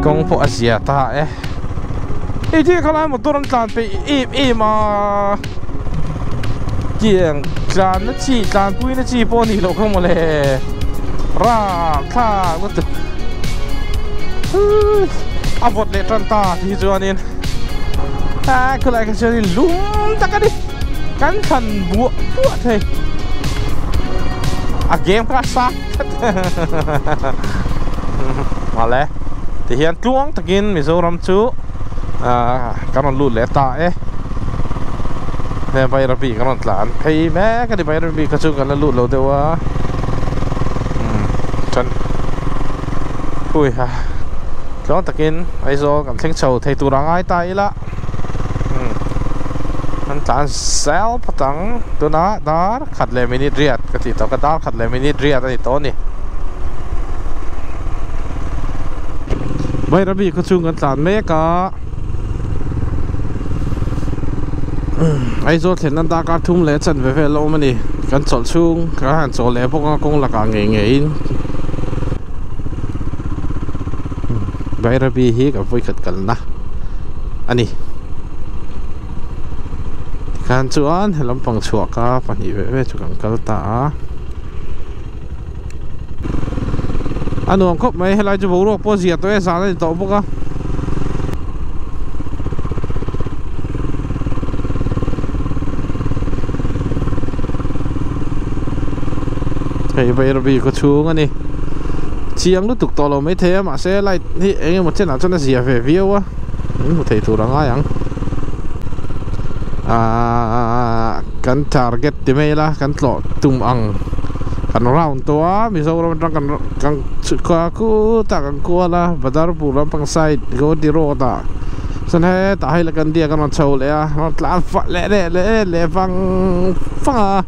Kawng pawh a zia ta e. Hei thil khalai motor an tlan peih em em a tiang tlanna chi tlanpuina chi pawh a nih loh kha mawle rapthlak lutuk a vawt leh tan ta tih hi chuanin a khulai kha chuanin lum tak a ni kan thlan buah buah thei a game kha a sang Mawle tihian tluang takin Mizoram chu kan rawn lut leh ta e he Bairabi kan rawn tlan phei mek a ni Bairabi kha chu kan la lut lo deuh a chuan hui ha tluang takin Aizawl kan thleng chho thei tur a ngai ta ila kan tlan zel phawt ang tunah dar khat leh minute riat ka tih tawh ka dar khat leh minute riat a ni tawh a ni. Bairabi khaw chhung kan tlan mek a Aizawl thlenna darkar thum leh chanve vel a awm a ni kan chawlh chhung kan han chawl leh bawk a kawng lakah ngei ngeiin Bairabi hi kan vawikhat kalna a ni. Tikhan chuan he lampang chhuah ka pahnih ve ve chu kan kal ta a. A nuam khawp mai helai chu boruak pawh a zia tawh e zan a ni tawh bawk a. Hei Bairabi khaw chhung a ni. Chiang lutuk tawh lo maithei a mahse light hi eng emaw chenah chuan a zia ve viau a. Min hmu thei tur a ngai ang ahh kan target ti mai ila kan tlawh tum ang kan round tawh a Mizoram atang kan kan chhukha khutah kan kual a Badarpur lampang side Guwahati road ah chuan hetah hei la kan diak a rawn chho leh a rawn tlan fah leh leh leh leh vang vang a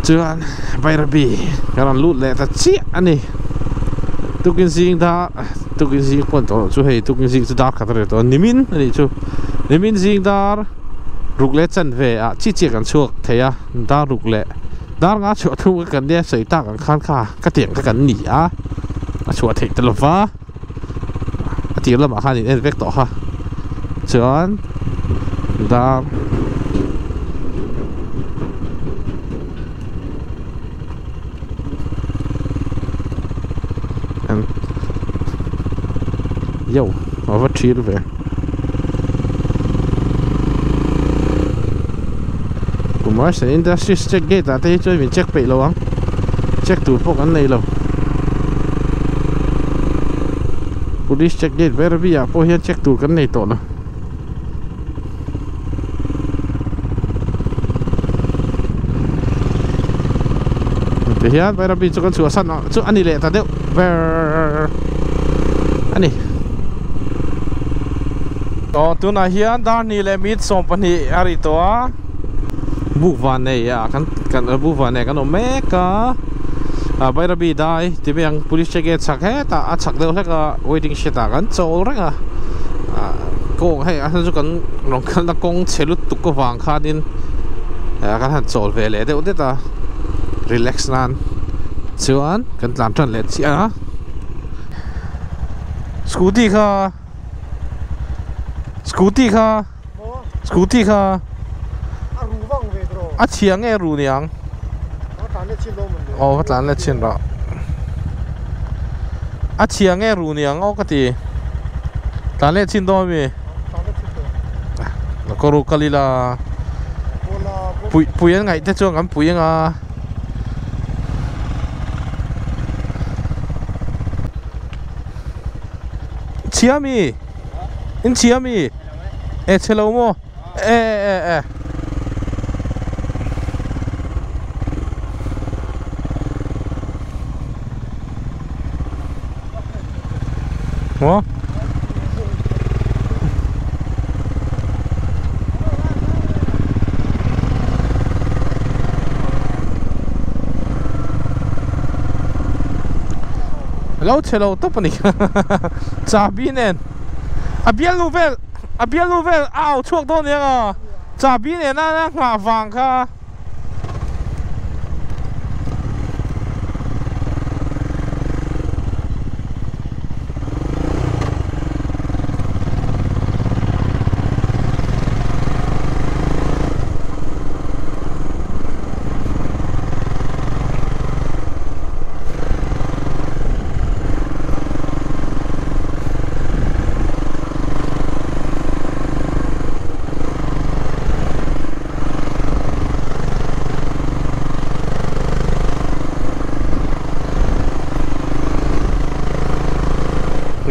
chuan Bairabi kan rawn lut leh ta chiah a ni tukin zing dar. Tukin zing pawn tawh loh chu hei tukin zing chu dar khat a ri tawh a nimin a nih chu nimin zing dar ruk leh chanve ah chi chiah kan chhuak thei a dar ruk leh dar nga chhuah thung ka kan nia sawi tak ang khan kha ka tiang kha kan ni a a chhuah theih ta lova a tir lamah khan in en vek tawh kha chuan dar. Yo a va thil ve Commerce and Industries check gate ah te hi chuan min check peih lo ang check tur pawh kan nei lo Police check gate Bairabi ah pawh hian check tur kan nei tawh lo. Ti hian Bairabi chu kan chhuah san ang chu a ni leh ta deuh ber a ni. Aw tunah hian dar hnih leh mit 12 a ri tawh a buk van nei ah kan kan buk van nei kan awm mek a ah Bairabi dai ti mai ang police check gate chhak hetah a chhak deuh hlek a waiting shed ah kan chawl reng a ah kawng hei a chu kan rawn kalna kawng chhe lutuk avang khanin ah kan han chawl ve leh deuh det a relax nan chuan kan tlan tan leh chiah a scooty kha scooty kha scooty kha a chhia nge ru niang aw va tlan let chhin rawh a chhia nge ru niang aw ka ti tlan let chhin dawn ami ka ru kal ila pui pui an ngaih te chuan kan pui anga chhia ami in chhia ami e chhe lo maw e e e. Maw? Lo chhe lo tawp a ni Chabi nen a bialnu vel a bialnu vel a au chhuak dawn aniang a Chabi nena nghah vang kha.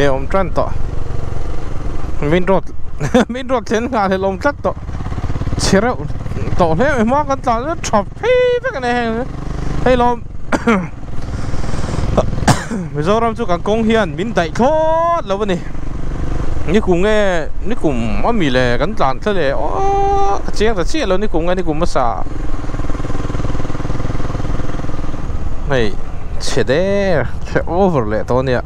Nge awm tan tawh main road main road thlen nghal hi lawm tlat tawh chhe reuh tawh hle mai hma kan tlan chu tha phei vek a ni heng hei lawm Mizoram chu kan kawng hian min daih thlawt lo a ni nikum nge nikum a mi le kan tlan thla leh aww ka chiang ta chiah lo nikum nge nikum hmasa hei chhe der chhe over leh tawh a nia.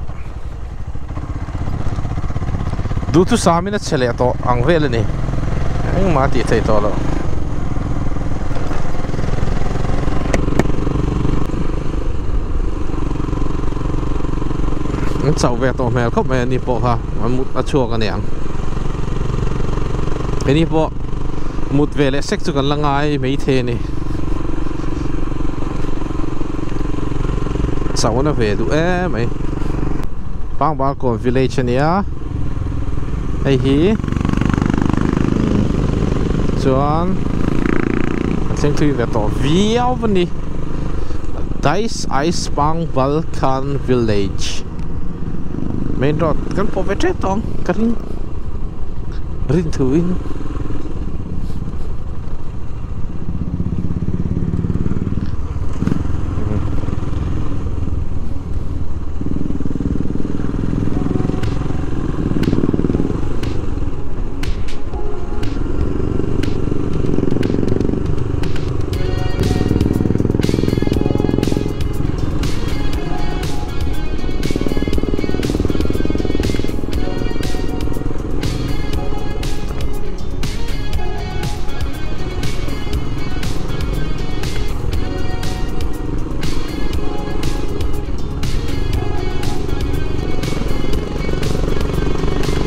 Duhthusam in a che leh tawh ang vel a ni engmah a tih theih tawh loh. An chauh ve tawh hmel khawp mai a ni pawh kha a mut a chhuak a niang keini pawh mut ve leh sek chu kan la ngai maithei a ni chauhna ve duh em mai. Pangbalkawn village a nia hei hi chuan a thleng thui ve tawh viau a ni Dice Ice Pangbalkawn village main road kan pawh ve tep tawh ang ka ring rin thu in.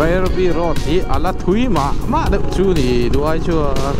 Bairabi road hi a la thui mah mah deuh chu ni duh ai chuan.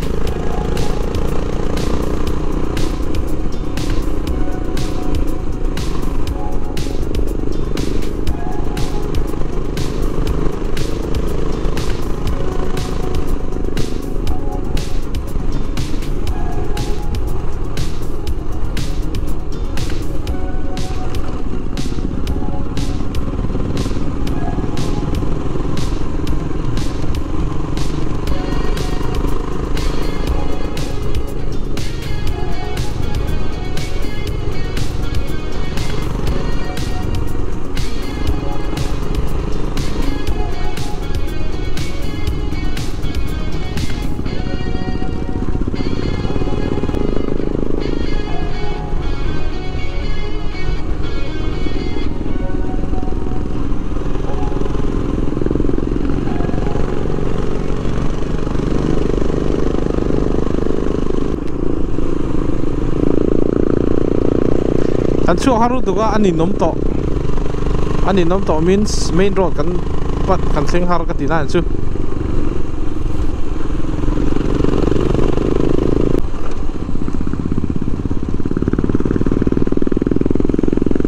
Kan chhuak har lutuk a a ninawm tawh a ninawm tawh means main road kan pan kan thleng har ka tih na chu.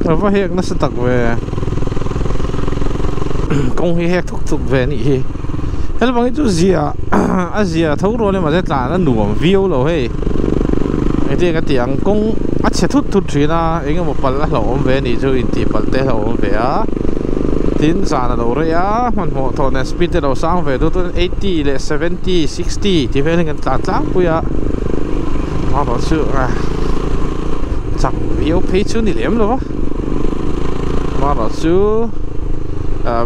A va hek nasa tak ve kawng hi hek thuk thuk ve a nih hi helbang hi chu zia a zia tho rual emaw te tlan a nuam viau lo hei engtin nge ka tih ang kawng a chhe thut thut thin a eng emaw palh a hlauhawm ve a nih chu intih palh te a hlauhawm ve a tin zan a lo rei a hmanhmawh thawh nen speed te lo sang ve duh chuan eighty leh seventy sixty tih vel hi kan tlan tlangpui a erawh chu chak viau phei chu ni lem lo va erawh chu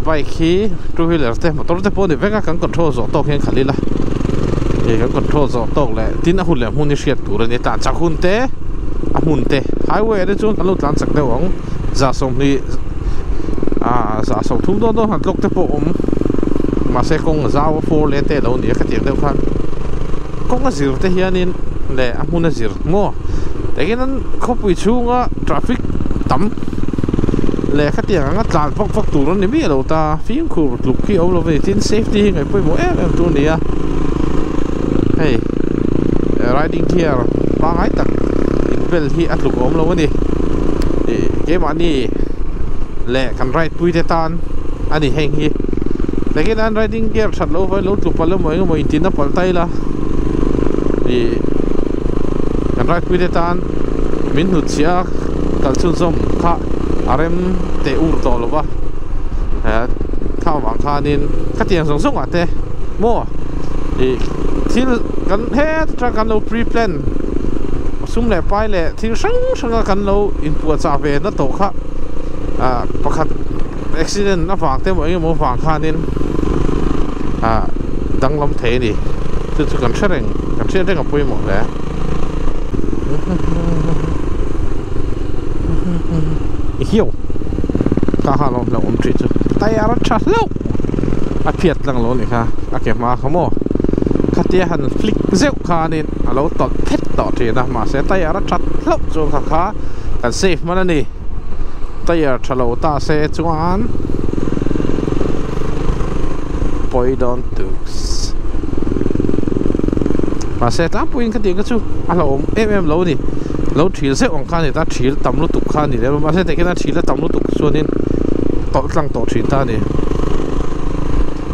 bike hi two wheeler te motor te pawh a ni vek a kan control zawh tawk hian khalh ila ih kan control zawh tawk leh tin a hun leh hmun hi hriat tur a ni tlan chak hun te a hmun te highway ah te chuan kan lo tlan chak deuh ang zah sawmhnih ah zah sawmthum dawn dawn han tlawk te pawh awm mahse kawng a zau a four lane te a lo ni a khatiang deuh khan kawng a zir te hianin leh a hmun a zir maw tihian an khawpui chhunga traffic tam leh khatiang anga tlan vak vak tur a ni miah lo ta fimkhur tluk hi a awm lo a ni tin safety hi ngaih pawimawh em em tur a ni a hei riding gear pangngai tak inbel hi a tluk a awm lo a ni ih keimahni leh kan ride pui te tan a ni heng hi takin an riding gear that loh avangin lo tlu palh emaw eng emaw intin a palh ta ila ih kan ride pui te tan min hnut chhiah a kal chhunzawm kha a rem teh ur tawh lo va. avang khanin khatiang zawng zawng ah te maw ih thil kan het atang kan lo pre plan sum leh pai leh thil hrang hrang a kan lo inpuahchah ve na tawh kha ah pakhat accident avang te emaw eng emaw avang khanin ah danglam thei a ni chu chu kan hre reng kan hriat reng a pawimawh hle. Hiu kha kha lo hlauh awm tih chu tire a tha hlauh a phiat tlang lo anih kha a ke hma kha maw khatia han flick zeuh khanin a lo tawlh phet tawh thin a mahse tire a that hlauh chuan kha kha kan safe hman a ni tire tha lo ta se chuan pawi dawn tuk mahse tlangpuiin khatiang kha chu a hlauhawm em em lo a ni lo thil zeuh ang kha a ni ta thil tam lutuk kha a ni lem a mahse tah khian a thil a tam lutuk chuanin tawlh tlang tawh thin ta a ni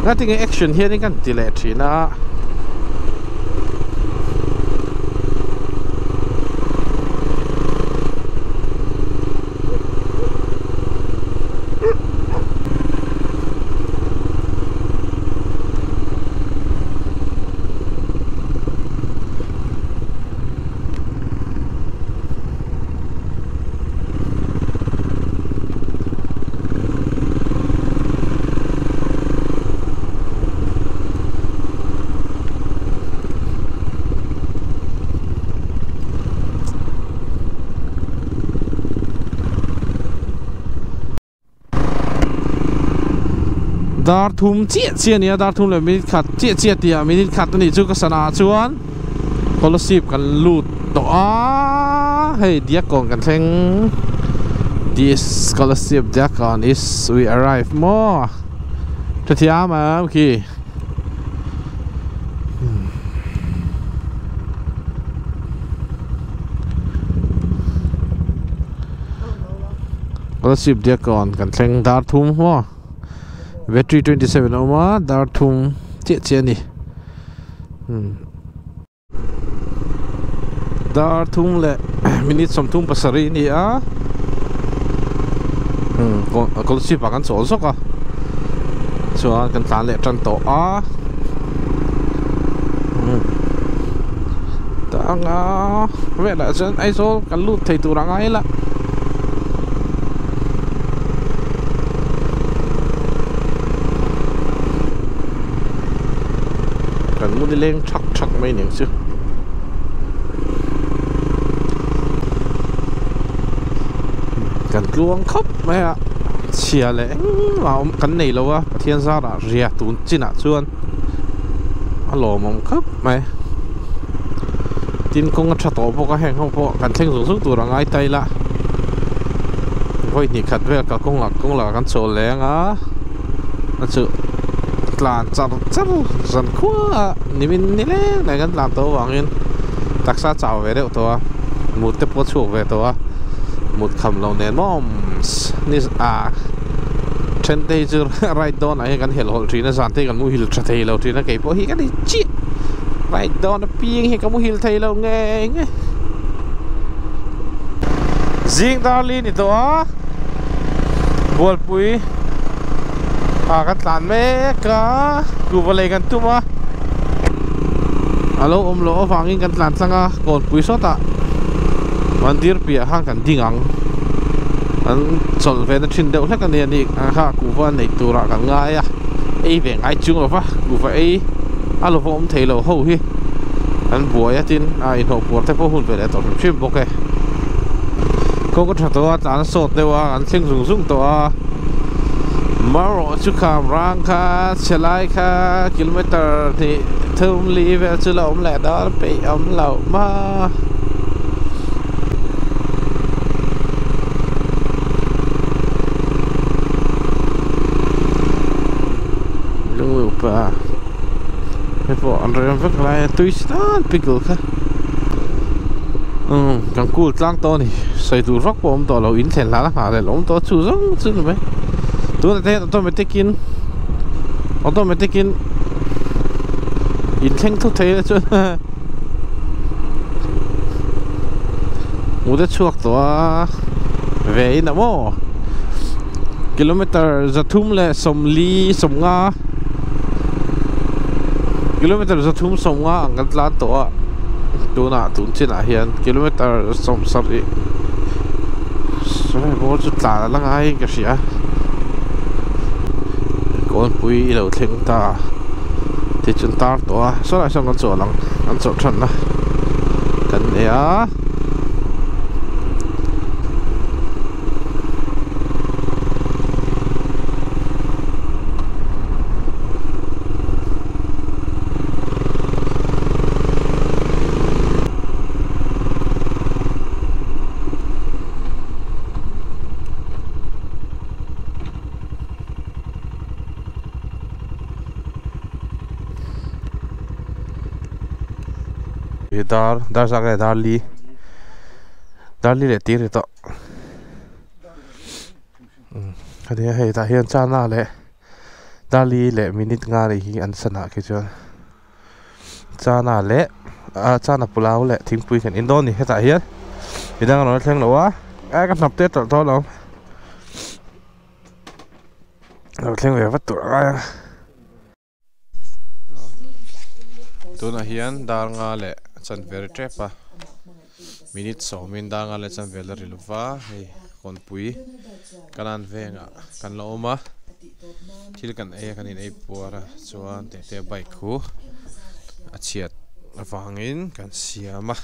ngatinge action hianin ka ti leh thin a. Dar thum chiah chiah a ni a dar thum leh minute khat chiah chiah tih ah minute khat a nih chu ka sana ah chuan scholarship kan lut tawh a hei diakkawn kan thleng this scholarship diakkawn is we arrive maw hrethiam ang khi. Scholarship diakkawn kan thleng dar thum maw battery 27 a awm a dar thum chiah chiah a ni. Dar thum leh minute 37 a ni a scholarship ah kan chawl zawk a chuan kan tlan leh tan tawh a tanga velah chuan Aizawl kan lut thei tur a ngai la. Kan mu nileng thak thak mai ning chu. Kan tluang khawp mai a, chhia leh engmah awm kan nei lo a, Pathian zarah ria tun chinah chuan a lawmawm khawp mai. Tin kawng a tha tawh bawk a, heng ho pawh kan thleng zung zung tur a ngai ta ila. Vawi hnih khat vel ka kawngah kawng lakah kan chawl leng a, a chu tlan char char zan khua a nimin ni leng leng kan tlan tawh avangin taksa a chau ve deuh tawh a, mut te pawh a chhuak ve tawh a, mut kham lo nen mawm ni ah then te hi chu ride dawn ah hian kan helh hawlh thin a zan te hi kan muhil tha thei lo thin a kei pawh hi ka ni chiah ride dawn apiang hi ka muhil thei lo ngei ngei. Zing darli ni tawh a Bualpui ah kan tlan mek a kuhva lei kan tum a a lo awm loh avangin kan tlan tlang a kawnpui sawtah mandir piah khan kan ding ang an chawlh ve na thin deuh hlek a ni a ni kha kuhva nei turah kan ngai a ei ve ngai chung lova kuhva ei a lo va awm thei lo ho hi an buai a tin a inhlawh puar te pawh hun ve leh tawh hrim hrim bawk e kawng a tha tawh a tlan a sawt deuh a an thleng zung zung tawh a marawh chu kham rang kha chhe lai kha kilometer hnih thum li vel chu la awm leh dawn peih awm loh maw. Lunglupa hei pawh an rem vek lai a tui si tan pickle kha umm kan cool tlang tawh a ni sawi tur vak pawh a awm tawh lo in thlen hlan a nghah leh awm tawh a chu zawng chu ni mai tunah te hian automatic in automatic in in thleng thut thei a chuan mut a chhuak tawh a ve in a maw. Kilometer 340 kilometer 350 ang kan tlan tawh a tunah tun chinah hian kilometer 70 bawr chu tlan a la ngaiin ka hria kawnpui i lo thleng ta tih chu an tar tawh a sawlai sawn kan chawl ang kan chawlh than a kan nei a. Dar dar zak nge dar li dar li leh tir ni tawh heti hei tah hian chana leh dar li leh minute nga nih hi an sana khi chuan chana leh ah chana pulao leh thingpui kan in dawn a ni hetah hian midang a rawn thleng lo a a ka hnap te tawlh dawn lo lo thleng ve vat tur a ngai a. Tunah hian dar nga leh chanve ri tep a minute sawmin dar nga leh chanve la ri lova hei kawnpui kanan vengah kan la awm a thil kan ei a kan in ei puar a chuan teh te bike khu a chhiat avangin kan siam a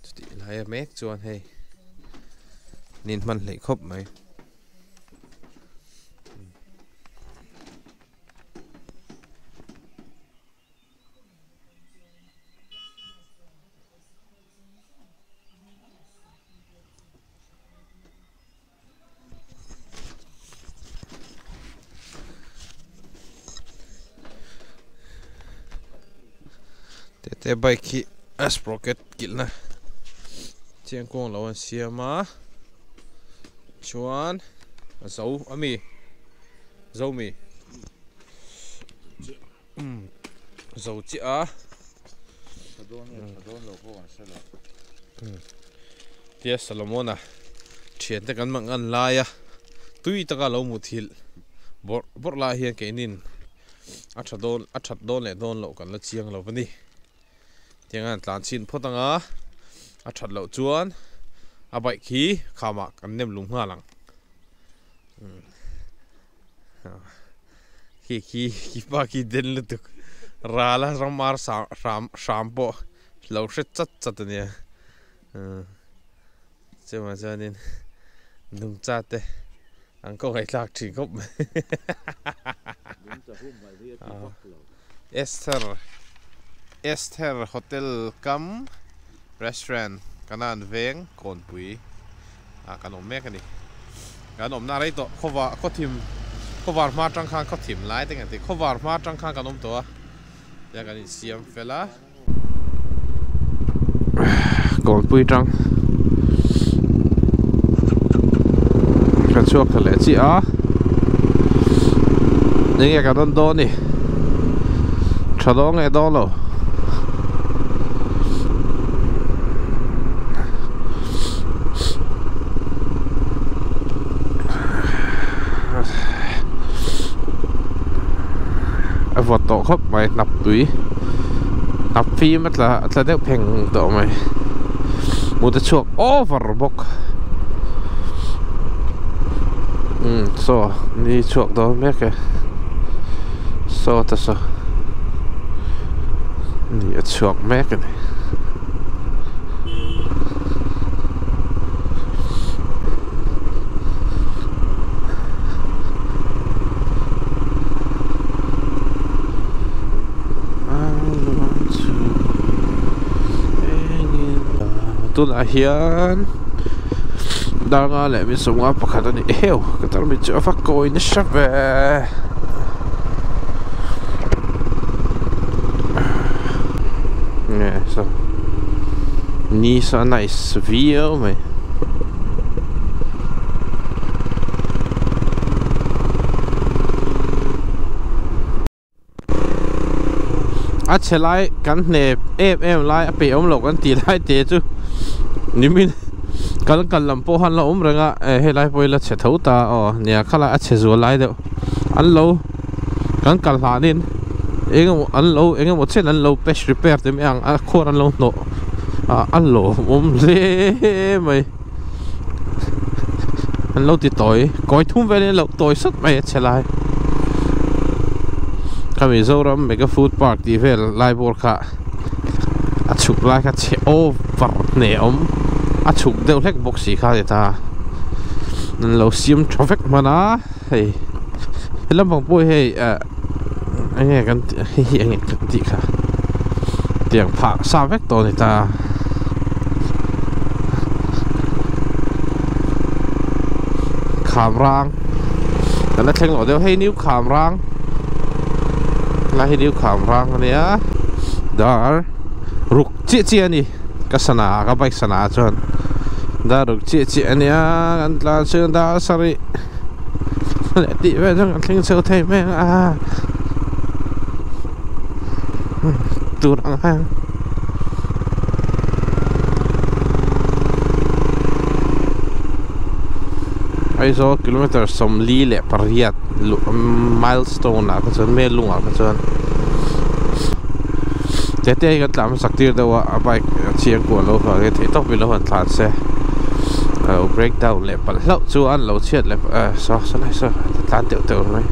chutih lai mek chuan hei nin hman hleih khawp mai. Tete bike hi a sprocket kilhna chiangkuang lo an siam a chuan a zo a mi zo mi zo chiah a tia Solomon-a thiante kan hmang an lai a tui taka lo muthilh bawrh bawrh lai hian keinin a tha dawn a that dawn leh dawn loh kan la chiang lo a ni. Tiang an tlan chhin phawt ang a, a that loh chuan a bike hi khamah kan nem lung nghal ang. Khi khi khi pa khi den lutuk rala ramar hram hram pawh lo hre chat chat a nia. Chuvang chuanin nungcha te an ko ngaihthlak thin khawp mai. Esther Esther Hotel Cum Restaurant Kanan Veng Kawnpui ah kan awm mek a ni. Kan awmna rei tawh khawva khawthim khawvar hma atang khan khawthim lai te kan ti khawvar hma atang khan kan awm tawh a tia kan insiam fel a. Kawnpui tang kan chhuak ta leh chiah a enge kan rawn dawn ni tha dawn nge dawn lo a vawt tawh khawp mai hnap tui. A fim a tla a tla deuh pheng tawh mai mut a chhuak over bawk umm saw ni chhuak dawn mek e saw ta saw ni a chhuak mek a ni. Tunah hian dar nga leh min sawmnga pakhat a ni heu ka tarmit chu a va kawi nasa ve nge saw ni saw a nice viau mai. A chhe lai kan hne em em lai a peih awm loh kan tih lai te chu nimin Kal kal lam pawh han la awm reng a eh helai pawh hi la chhe tho ta aw nia khalai a chhe zual lai deuh an lo kan kal hlanin eng emaw an lo eng emaw chen an lo patch repair te mai ang a khuar an lo hnawh ah a lawmawm hle mai an lo ti tawi kawi thum velin an lo tawi sawt mai a chhe lai kha Mizoram mega food park tih vel lai bawr kha. A chhuk lai kha chhe over hneh awm a chhuk deuh hlek bawk si kha a ni ta an lo siam tha vek hman a hei he lampang pawh hi hei ah eng nge kan tih hei hi eng nge kan tih kha tiang phah sa vek tawh a ni ta kham rang kan la thleng loh deuh hei new kham rang. Helai hi new kham rang a nia dar ruk chiah chiah a ni ka sana ah ka bike sana ah chuan dar ruk chiah chiah a nia kan tlan chhung dar sarih leh tih vel chuan kan thleng chho thei mai ang a tur ang hian. Aizawl kilometer 48 milestone ah kha chuan Melung ah kha chuan tete hi kan tlan hmasak tir deuh a a bike a chiang kuah lo vangin theih tawp in lo han tlan se a lo break down leh palh hlauh chuan lo chhiat leh eh saw saw lai saw a tlan teuh teuh mai.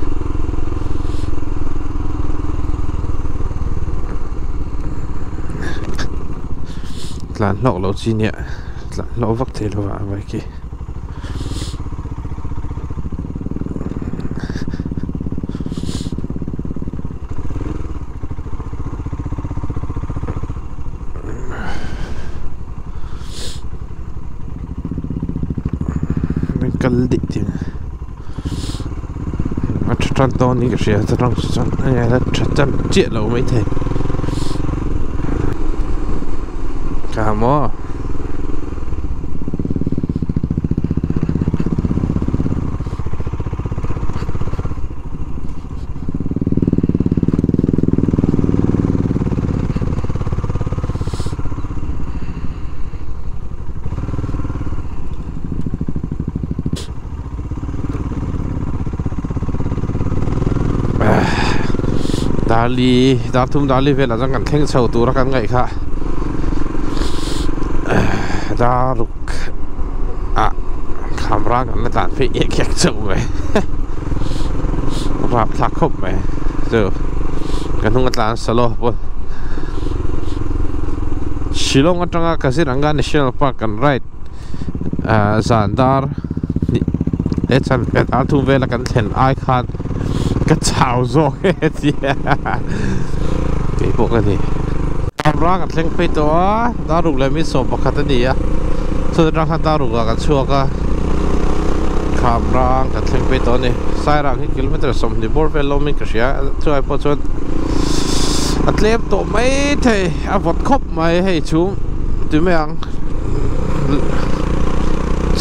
Tlan hlawk loh chi nia tlan hlawk vak thei lo a bike hi. Kal dik tin a tha tan dawn in ka hria chuan chuan a tha tan chiah lo maithei ka maw. Darli dar thum darli velah chuan kan thleng chho tura kan ngaih kha daruk ah kham rang kan la tlan phei ek ek chauh mai rapthlak khawp mai chu ka hnung a tlan salo pawn Shillong atanga Kaziranga National Park kan ride ah zan dar hnih he chan vel dar thum vela kan thlen ai khan ka chau zawk e tia keipawh ka ni. Rang a thleng phei tawh a dar ruk leh mi 11 a ni a chutah atang khan dar ruk ah kan chhuak a kham rang kan thleng phei tawh a ni sairang hi kilometer 20 bawr vel lawm in ka hria chulai pawh chuan a tlem tawh mai thei a vawt khawp mai hei chhum ti mai ang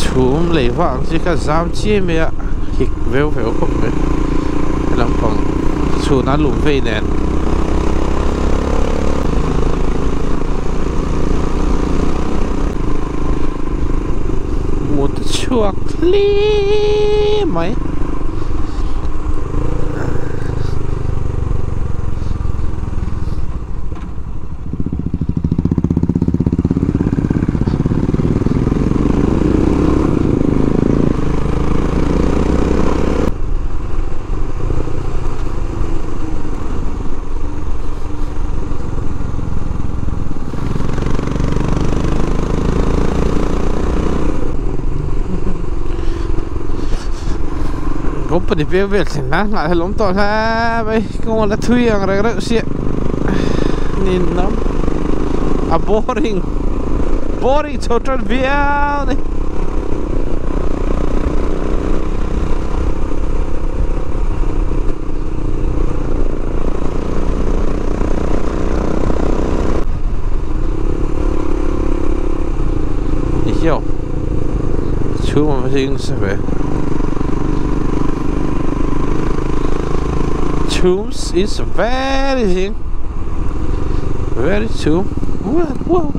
chhum lei vak ang chi kha zam chiai mai a hik veu veu khawp mai he lampang chhun a lum vei nen. Mut a chhuak hle mai. Company peng vel thleng nan nghah hlawm tawh hle mai kawng a la thui ang reng reuh sia nin lam a boring boring chho tan viau a ni. Hiau chhung a zing se ve chhum is very zing very chhum wow.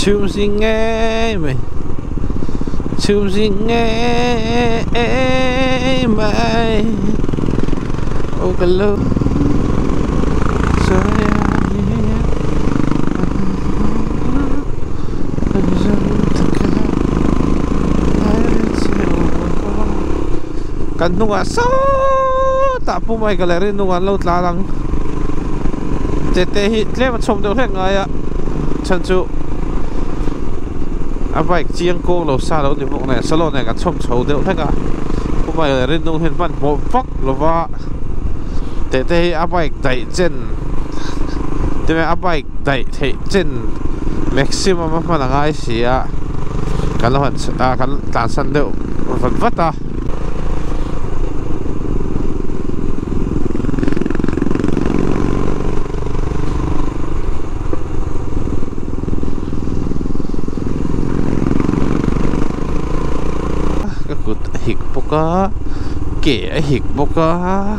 Chhum zing ngei mai chhum zing ngei mai aw ka lo Kan hnungah sawtah Pu Michael leh Rinung an lo tlan ang. Tete hi tlem a chhawm deuh hlek ngai a, chhan chu a bike chiang kawng lo sa lo ni bawk nen salon nen kan chhawm chho deuh hlek a. Pu Michael leh Rinung hian hmanhmawh vak lo va, Tete hi a bike daih chen tinge a bike daih theih chen maximum a hman a ngai si a, kan lo han kan tlansan deuh vat vat a. Ka kut a hik bawk a ke a hik bawk a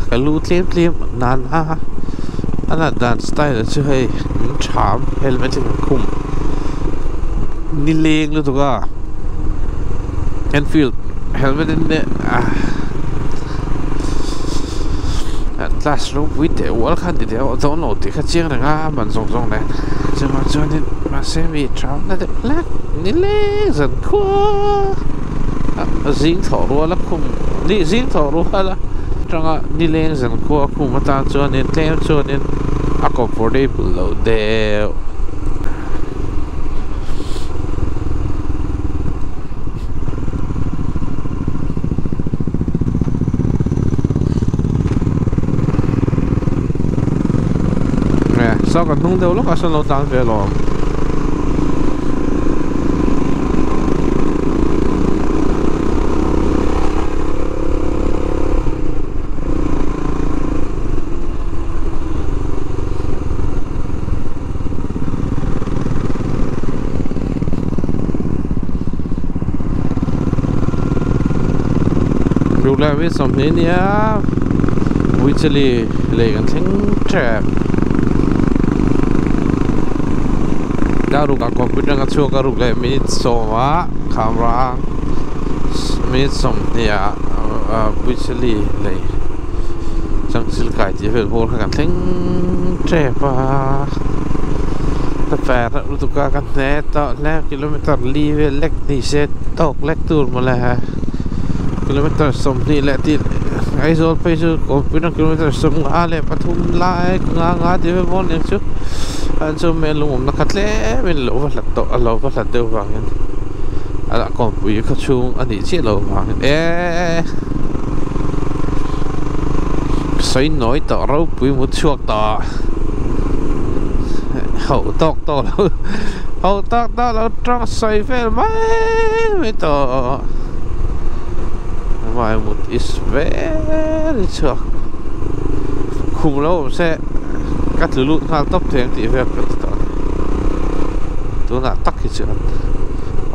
ka lu tlem tlem nan a a nat dan style chu hei min tham helmet hi kan khum nileng lutuk a Enfield helmet in leh class ropui teh ual khan ti deuh dawn lo tih kha chiang reng a man zawng zawng nen chuvang chuanin mahse mi ṭham na deuh hlek ni leng zan khua a zing thawh rual a khum ni zing thawh rual a atanga ni leng zan khua a khum atan chuanin tlem chuanin a comfortable loh deuh. Saw kan hnung deuh lawkah sawn lo tlan ve alawm. Ruk leh mi 20 nia Buichali lei kan thleng tep dar ruk ah computer ka chhuak a ruk leh minute 10 ah khamrang minute 20 ah Buichali lei changchil kai tih vel bawr kha kan thleng tep a ka fer reuh lutuk a ka hne tawh hle kilometer li vel lek ni se tawk lek tur mawle kilometer 20 leh tih Aizawl phei chu computer kilometer 53 lai nga nga tih vel bawr nen chu an chu hmel lungawmna kha tlem in lo va hlat tawh a lo va hlat deuh vangin a lah kawngpui khaw chhung a nih chiah loh vangin eeee. Sawi nawi tawh ropui mut chhuak tawh hauh tawk tawh lo hauh tawk tawh lo tawng sawi vel mai mai tawh my mood is very chhuak khum lo awm se ka tlu lut nghal tawp thei ang tih vel ka ti tawh a ni tunah tak hi chuan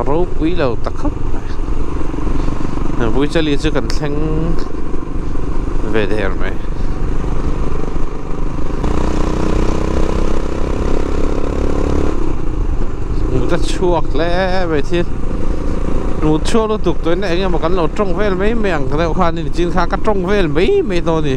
ropui lo ta khawp mai. Buichali chu kan thleng ve der mai. Mut a chhuak hle mai thil. Mut chhuak lutuk tawhin eng emaw kan lo tawng vel mai mai ang deuh khan ni chin kha ka tawng vel mai mai dawn a ni.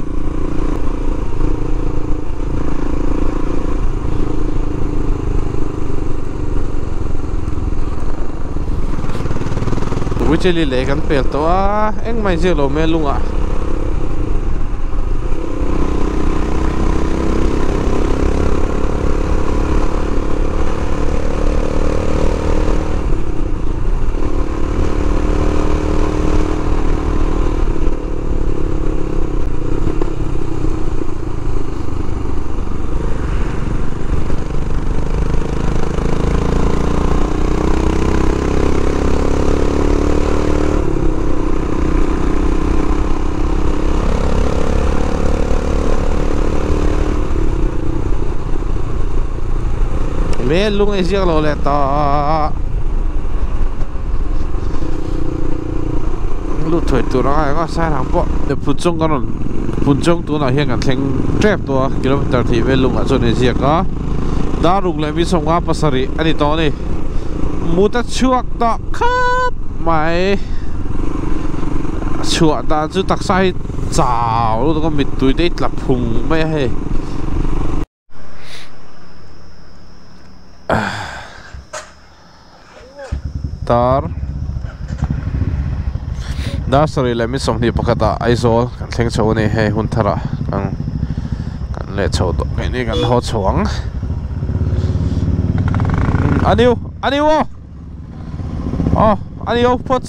Buichali leh kan pel tawh a engmah inziak lo mai a lungah. Me lung ei ziak lo leh ta lut thawi tur anga eng a sairang pawh phun chung kan rawn phun chung tunah hian kan thleng tep tawh a kilometer thih vel lungah chuan a inziak a dar ruk leh mi 57 a ni tawh a ni. Mut a chhuak tawh khawp mai. Chhuah dan chu taksa hi chau lutuk a mittui te hi tla phung mai a hei. Tar Dar sarih leh mi 21 ah Aizawl kan thleng chho a ni hei hun thar ah kan kan leh chho tawh keini kan haw chho ang a niu a niu aw aw a niu phawt.